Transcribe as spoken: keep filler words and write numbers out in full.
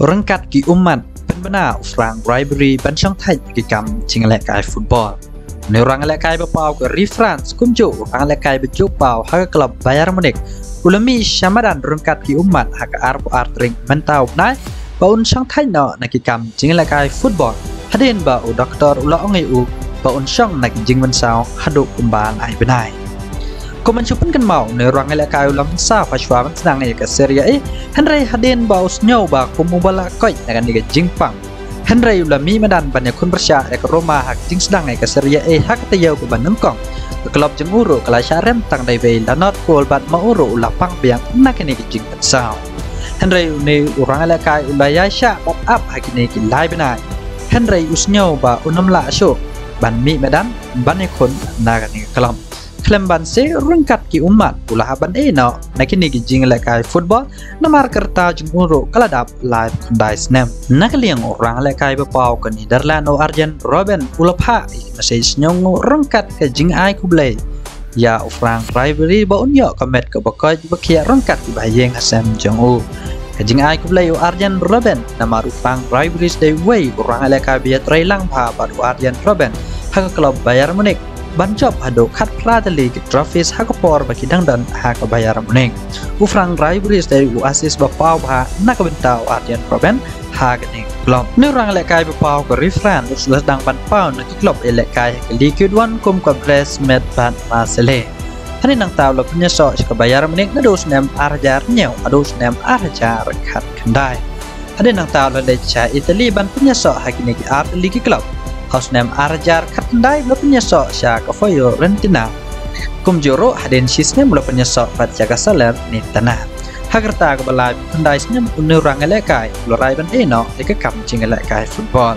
Ryngkat ki ummat, pynbna u Franck Ribery ban shong thait ha ki kam jinglehkai football. Une u rangïalehkai ba paw ka ri France, kumjuh u rangïalehkai ba juh paw ha ka club Bayern Munich, u la mih sha madan ryngkat ki ummat ha ka arphew ar tarik mynta u bnai, ba un shong thait noh na ki kam jinglehkai football, hadien ba u doktor u la ong ïa u ba un shong na ki jingmynsaw haduh kumba lai bnai. Kum ban shu pynkynmaw, une u rangïalehkai u la mynsaw hashwa ban sdang ïa ka Serie A, hynrei hadien ba u sngew ba kum u ba la koit na kane ka jingpang, hynrei u la mih madan ban ïakhun pyrshah ïa ka Roma ha ka jingsdang ïa ka Serie A ha ka taïew kaba nyngkong. Ka club jong u ruh ka la shah rem tang dei ba la nod kol bad ma u ruh u la pang biang na kane ka jingpynsaw. Hynrei une u rangïalehkai u la ïaishah bad ap ha kine ki lai bnai, hynrei u sngew ba un ym lah shuh ban mih madan ban ïakhun na kane ka club. Khlem ban seh, ryngkat ki ummat u la hap ban ïeh noh na kine ki jinglehkai football, namar ka rta jong u ruh ka la dap laiphew khyndai snem. Na ka liang u rangïalehkai ba paw ka Netherlands u Arjen Robben u la phah ïa ka message shnong ryngkat ka jingai khublei ïa u Franck Ribery ba un ïoh ka met kaba koit ba khiah ryngkat kiba ha ïing ha sem jong u. Ka jingai khublei u Arjen Robben, namar u Franck Ribery dei uwei u rangïalehkai ba ïatreilang bha bad u Arjen Robben ha ka club Bayern Munich, ban jop haduh khatphra tylli ki trophies ha ka por ba ki dang don ha ka Bayern Munich. U Franck Ribery dei u assist ba paw bha na ka bynta u Arjen Robben ha kane ka club. Une u rangïalehkai ba paw ka ri France u la sdang ban paw na ki club ïalehkai ha ka Ligue One kum ka Brest, Metz bad Marseille. Hadien nangta u la pynïasoh sha ka Bayern Munich naduh u snem ar hajar hynñiew haduh u snem ar hajar khatkhyndai. Hadien nangta u la leit sha Italy ban pynïasoh ha kine ki ar tylli ki club. Ha u snem ar hajar khatkhyndai u la pynïasoh sha ka Fiorentina. Kumjuh ruh hadien shi snem u la pynïasoh pat sha ka Salernitana. Ha ka rta kaba laiphew khyndai snem, une u rangïalehkai u la rai ban ïeh noh ïa ka kam jingïalehkai football.